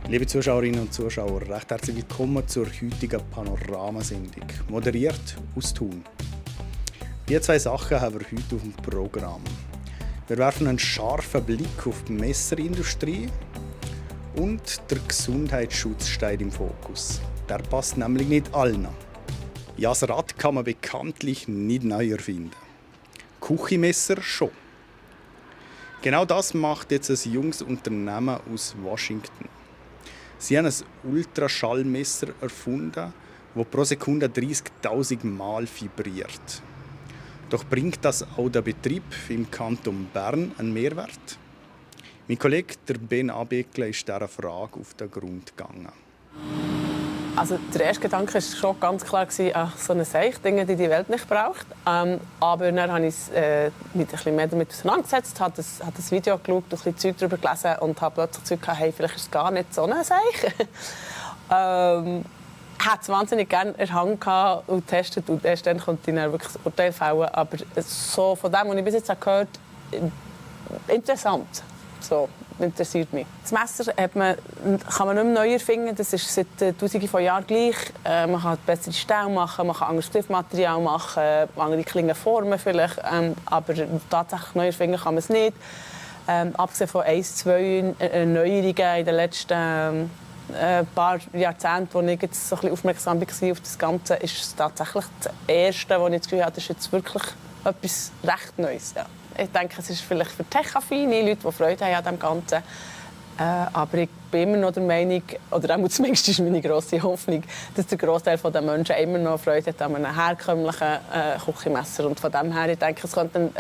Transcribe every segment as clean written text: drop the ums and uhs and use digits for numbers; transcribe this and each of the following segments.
Liebe Zuschauerinnen und Zuschauer, recht herzlich willkommen zur heutigen Panoramasendung, moderiert aus Thun. Diese zwei Sachen haben wir heute auf dem Programm. Wir werfen einen scharfen Blick auf die Messerindustrie und der Gesundheitsschutz steht im Fokus. Der passt nämlich nicht allen. Ja, das Rad kann man bekanntlich nicht neu erfinden. Küchenmesser schon. Genau das macht jetzt ein junges Unternehmen aus Washington. Sie haben ein Ultraschallmesser erfunden, das pro Sekunde 30.000 Mal vibriert. Doch bringt das auch der Betrieb im Kanton Bern einen Mehrwert? Mein Kollege der Ben Abekle ist dieser Frage auf den Grund gegangen. Also der erste Gedanke war schon ganz klar, so eine Seich, Dinge, die die Welt nicht braucht. Aber dann habe ich mich ein bisschen mehr damit auseinandergesetzt, habe das Video geschaut, ein bisschen Zeug darüber gelesen und habe plötzlich das Gefühl gehabt, hey, vielleicht ist es gar nicht so eine Seich. Ich hätte es wahnsinnig gerne erhangen und getestet und erst dann konnte ich dann wirklich das Urteil fällen. Aber so von dem, was ich bis jetzt gehört habe, interessant. So, interessiert mich. Das Messer kann man nicht mehr neu erfinden. Das ist seit Tausenden von Jahren gleich. Man kann bessere Stähle machen, man kann anderes Stiftmaterial machen, andere kleine Formen vielleicht. Aber tatsächlich neu erfinden kann man es nicht. Abgesehen von 1-2 Erneuerungen in den letzten paar Jahrzehnten, wo ich jetzt so ein bisschen aufmerksam war auf das Ganze, ist es tatsächlich das Erste, wo ich das Gefühl habe, das ist jetzt wirklich etwas recht Neues. Ja. Ich denke, es ist vielleicht für tech-affine Leute, die Freude haben an dem Ganzen. Aber ich bin immer noch der Meinung, oder auch zumindest ist meine grosse Hoffnung, dass der Großteil der Menschen immer noch Freude hat an einem herkömmlichen Küchenmesser. Und von dem her, ich denke, es könnte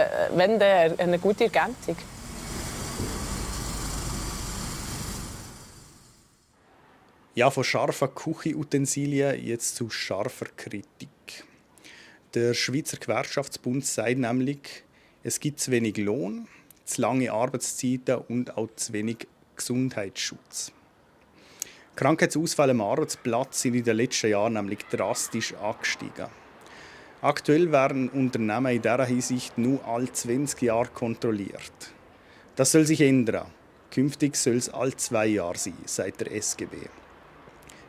eine gute Ergänzung. Ja, von scharfen Küchenutensilien jetzt zu scharfer Kritik. Der Schweizer Gewerkschaftsbund sagt nämlich, es gibt zu wenig Lohn, zu lange Arbeitszeiten und auch zu wenig Gesundheitsschutz. Krankheitsausfälle am Arbeitsplatz sind in den letzten Jahren nämlich drastisch angestiegen. Aktuell werden Unternehmen in dieser Hinsicht nur alle 20 Jahre kontrolliert. Das soll sich ändern. Künftig soll es alle 2 Jahre sein, sagt der SGB.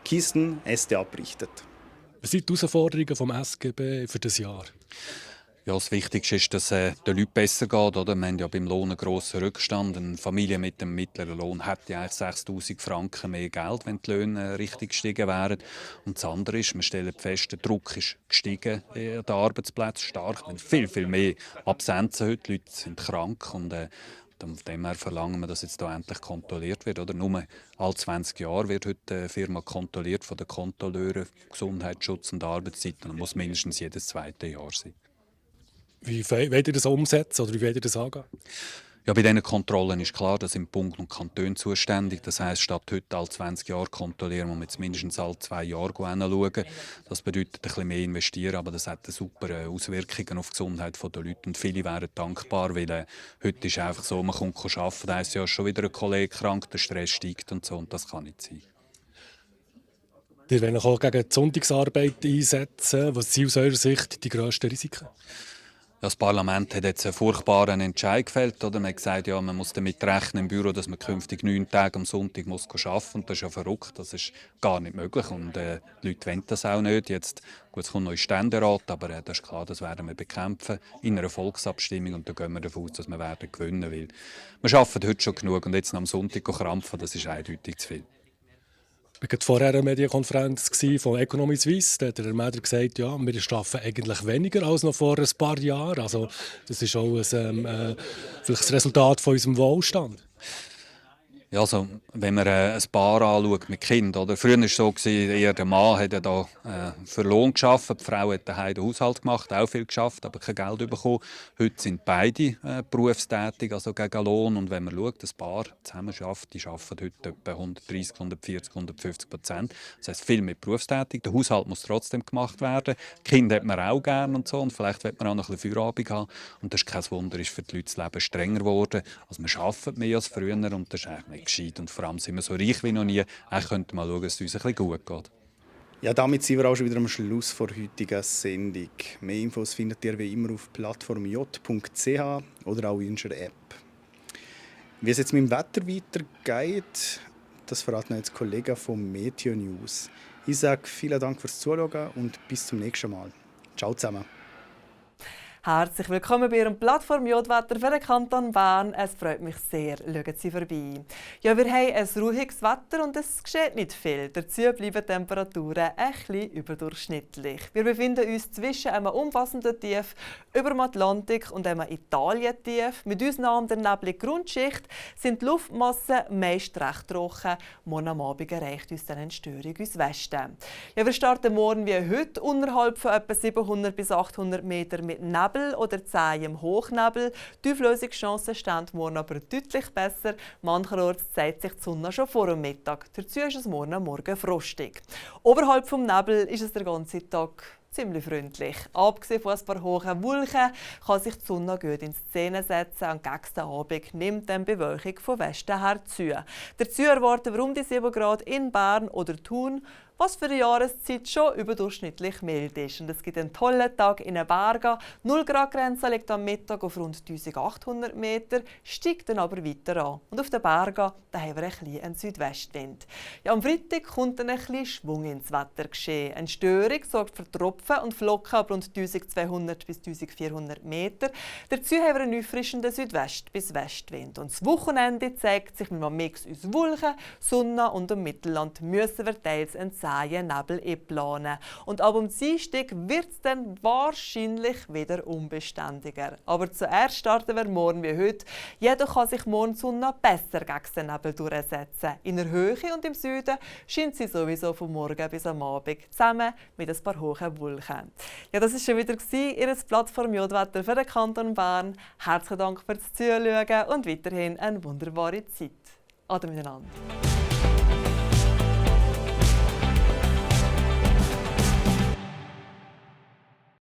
Kisten, SDA berichtet. Was sind die Herausforderungen vom SGB für das Jahr? Ja, das Wichtigste ist, dass es den Leuten besser geht. Oder? Wir haben ja beim Lohn einen grossen Rückstand. Eine Familie mit dem mittleren Lohn hätte ja eigentlich 6'000 Franken mehr Geld, wenn die Löhne richtig gestiegen wären. Und das andere ist, wir stellen fest, der Druck ist gestiegen an den Arbeitsplätzen stark. Wir haben viel, viel mehr Absenzen heute. Die Leute sind krank. Und von dem her verlangen wir, dass jetzt da endlich kontrolliert wird. Oder? Nur alle 20 Jahre wird heute eine Firma kontrolliert von den Kontrolleuren, Gesundheitsschutz und Arbeitszeiten. Das muss mindestens jedes 2. Jahr sein. Wie wollt ihr das umsetzen oder wie wollt ihr das angehen? Ja, bei diesen Kontrollen ist klar, dass sind Bund und Kanton zuständig. Das heisst, statt heute alle 20 Jahre kontrollieren, muss man jetzt mindestens alle 2 Jahre hinschauen. Das bedeutet ein bisschen mehr investieren, aber das hat super Auswirkungen auf die Gesundheit der Leute. Und viele wären dankbar, weil heute ist einfach so, man kommt arbeiten, dann heisst ja schon wieder ein Kollege krank, der Stress steigt und so, und das kann nicht sein. Ihr wollt euch auch gegen die Sonntagsarbeit einsetzen. Was sind aus eurer Sicht die grössten Risiken? Ja, das Parlament hat jetzt einen furchtbaren Entscheid gefällt. Oder? Man hat gesagt, ja, man muss damit rechnen im Büro, dass man künftig 9 Tage am Sonntag muss arbeiten muss. Und das ist ja verrückt, das ist gar nicht möglich. Und die Leute wollen das auch nicht. Jetzt, gut, es kommt noch ein Ständerat, aber das ist klar, das werden wir bekämpfen in einer Volksabstimmung. Und da gehen wir davon aus, dass wir werden gewinnen. Weil wir arbeiten heute schon genug und jetzt am Sonntag krampfen, das ist eindeutig zu viel. Wir hatten vorher eine Medienkonferenz von Economy Suisse. Da hat der Mäder gesagt, ja, wir arbeiten eigentlich weniger als noch vor ein paar Jahren. Also, das ist auch vielleicht das Resultat von unserem Wohlstand. Ja, also, wenn man ein Paar anschaut mit Kindern, oder? Früher war es so, eher der Mann hat da für Lohn gearbeitet, die Frau hat daheim den Haushalt gemacht, auch viel geschafft, aber kein Geld bekommen. Heute sind beide berufstätig, also gegen Lohn. Und wenn man schaut, das Paar zusammen arbeitet, die arbeiten heute etwa 130, 140, 150%. Das heisst, viel mehr berufstätig. Der Haushalt muss trotzdem gemacht werden. Kinder hat man auch gerne und so. Und vielleicht will man auch noch ein bisschen Feierabend haben. Und das ist kein Wunder, ist für die Leute das Leben strenger geworden. Also man arbeitet mehr als früher und das ist eigentlich nicht gescheit. Und vor allem sind wir so reich wie noch nie. Eigentlich könnte man schauen, dass es uns ein bisschen gut geht. Ja, damit sind wir auch schon wieder am Schluss der heutigen Sendung. Mehr Infos findet ihr wie immer auf plattformj.ch oder auch in unserer App. Wie es jetzt mit dem Wetter weitergeht, das verraten jetzt Kollegen von Meteo News. Ich sage vielen Dank fürs Zuschauen und bis zum nächsten Mal. Ciao zusammen. Herzlich willkommen bei Ihrem Plattform Jodwetter für den Kanton Bern. Es freut mich sehr, schauen Sie vorbei. Ja, wir haben ein ruhiges Wetter und es geschieht nicht viel. Dazu bleiben die Temperaturen ein bisschen überdurchschnittlich. Wir befinden uns zwischen einem umfassenden Tief über dem Atlantik und einem Italien-Tief. Mit Ausnahme der nebligen Grundschicht sind die Luftmassen meist recht trocken. Morgen am Abend erreicht uns dann eine Störung aus Westen. Ja, wir starten morgen wie heute unterhalb von etwa 700 bis 800 Meter mit Nebel oder zähem Hochnebel. Die Auflösungschancen stehen morgen aber deutlich besser. Mancherorts zeigt sich die Sonne schon vor dem Mittag. Dazu ist es morgen frostig. Oberhalb vom Nebel ist es den ganzen Tag ziemlich freundlich. Abgesehen von ein paar hohen Wolken kann sich die Sonne gut in Szene setzen und gegen den Abend nimmt dann die Bewölkung von Westen her zu. Dazu erwarten wir um die 7 Grad in Bern oder Thun, was für die Jahreszeit schon überdurchschnittlich mild ist. Und es gibt einen tollen Tag in den Bergen. 0 Grad Grenze liegt am Mittag auf rund 1800 Meter, steigt dann aber weiter an. Und auf den Bergen da haben wir einen Südwestwind. Ja, am Freitag kommt dann ein bisschen Schwung ins Wettergeschehen. Eine Störung sorgt für Tropfen und Flocken ab rund 1200 bis 1400 Meter. Dazu haben wir einen auffrischenden Südwest- bis Westwind. Und das Wochenende zeigt sich mit einem Mix aus Wolken, Sonne und dem Mittelland müssen wir teils Nebel einplanen. Und ab dem Dienstag wird es dann wahrscheinlich wieder unbeständiger. Aber zuerst starten wir morgen wie heute. Jedoch kann sich morgen die Sonne besser gegen den Nebel durchsetzen. In der Höhe und im Süden scheint sie sowieso vom Morgen bis am Abend, zusammen mit ein paar hohen Wolken. Ja, das war schon wieder Ihr Plattform Jodwetter für den Kanton Bern. Herzlichen Dank fürs Zuschauen und weiterhin eine wunderbare Zeit. Ade miteinander.